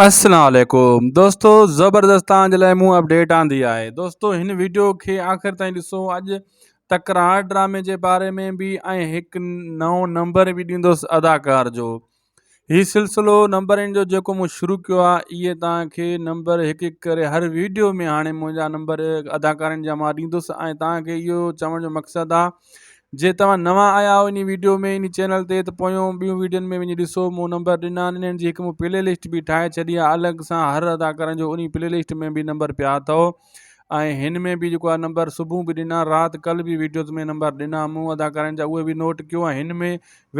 السلام عليڪم دوستو زبردست توهان جي لاء مون اپڊيٽ آندي آهي دوستو هن ويڊيو کي آخر تائين ڏسو اڄ تڪرار ڊرامي جي باري ۾ به ۽ هڪ نئون نمبر به ڏيندس اداڪار جو هي سلسلو نمبرن جو جيڪو مون شروع ڪيو آهي اهي توهان کي نمبر هڪ هڪ ڪري هر ويڊيو ۾ هاڻي منهنجا نمبر اداڪارن جا مان ڏيندس ۽ توهان کي اهو چوڻ جو مقصد آهي جي توهان نوان آيا آهيو انهي ويڊيو ۾ انهي چينل تي ته پويون ٻيون ويڊيون ۾ وڃي ڏسو مون نمبر ڏنا آهن انهن جي هڪ مون پلي لسٽ به ٺاهي ڇڏي آهي الڳ سان هر اداڪارن جو انهي پلي لسٽ ۾ به نمبر پيا اٿو ۽ هن ۾ به جيڪو آهي نمبر صبح به ڏنا رات ڪل به ويڊيوز ۾ نمبر ڏنا مون اداڪارن جا اهي به نوٽ ڪيو ۽ هن ۾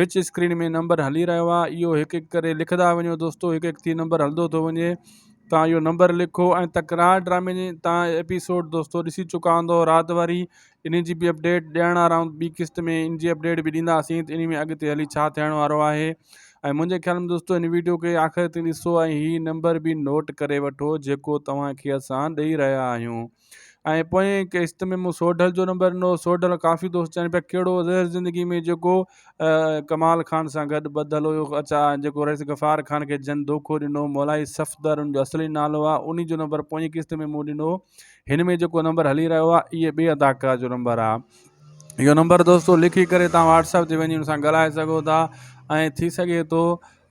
وچ اسڪرين ۾ نمبر هلي رهيو آهي اهو هڪ هڪ ڪري لکندا وڃو دوستو هڪ هڪ ٿي نمبر هلندو ٿو وڃي تان اهو نمبر لکو ۽ تڪرار ڊرامي جي تان ايپيسوڊ دوستو ڏسي چڪا هوندو رات واري انهي جي به اپڊيٽ ڏيڻ وارا آهيون ٻي قسط ۾ ان جي اپڊيٽ به ڏينداسين ته انهي ۾ اڳتي هلي ڇا ٿيڻ وارو آهي ۽ منهنجي خيال ۾ دوستو هن ويڊيو کي آخر تائين ڏسو ۽ هي نمبر به نوٽ ڪري وٺو جيڪو توهان کي اسان ڏئي رهيا آهيون ۽ پوئين قسط ۾ مون سوڍل جو نمبر ڏنو سوڍل ڪافي دوست چون پيا ڪهڙو زهر زندگي ۾ جيڪو ڪمال خان سان گڏ ٻڌل هيو اچا جيڪو رئيس غفار خان کي جن دوکو ڏنو مولائي صفدر ان جو اصلي نالو آهي انهي جو نمبر پوئين قسط ۾ مون ڏنو هن ۾ جيڪو نمبر هلي رهيو آهي اهي ٻئي اداڪار جو نمبر آهي اهو نمبر دوستو لکي ڪري تان واٽسپ تي وڃي ان سان ڳالهائي سگهو ٿا ۽ ٿي سگهي ٿو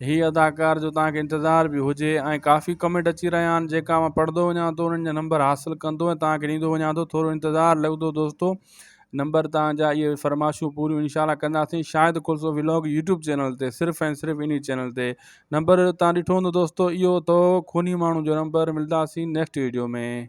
هي اداڪار جو تان کي انتظار به هجي ۽ ڪافي ڪمينٽ اچي رهيا آهن جيڪا مان پڙهندو وڃان ٿو انهن جا نمبر حاصل ڪندو ۽ تان کي ڏيندو وڃان ٿو ٿورو انتظار لڳندو دوستو نمبر تان جا اهي فرمائشون پوريون انشاء الله ڪنداسين Shahid Kalso vlog YouTube channel تي صرف ۽ صرف انهي چينل تي نمبر تان ڏٺو هوندو دوستو اهو تو خوني ماڻهو جو نمبر ملداسين نيڪسٽ ويڊيو ۾.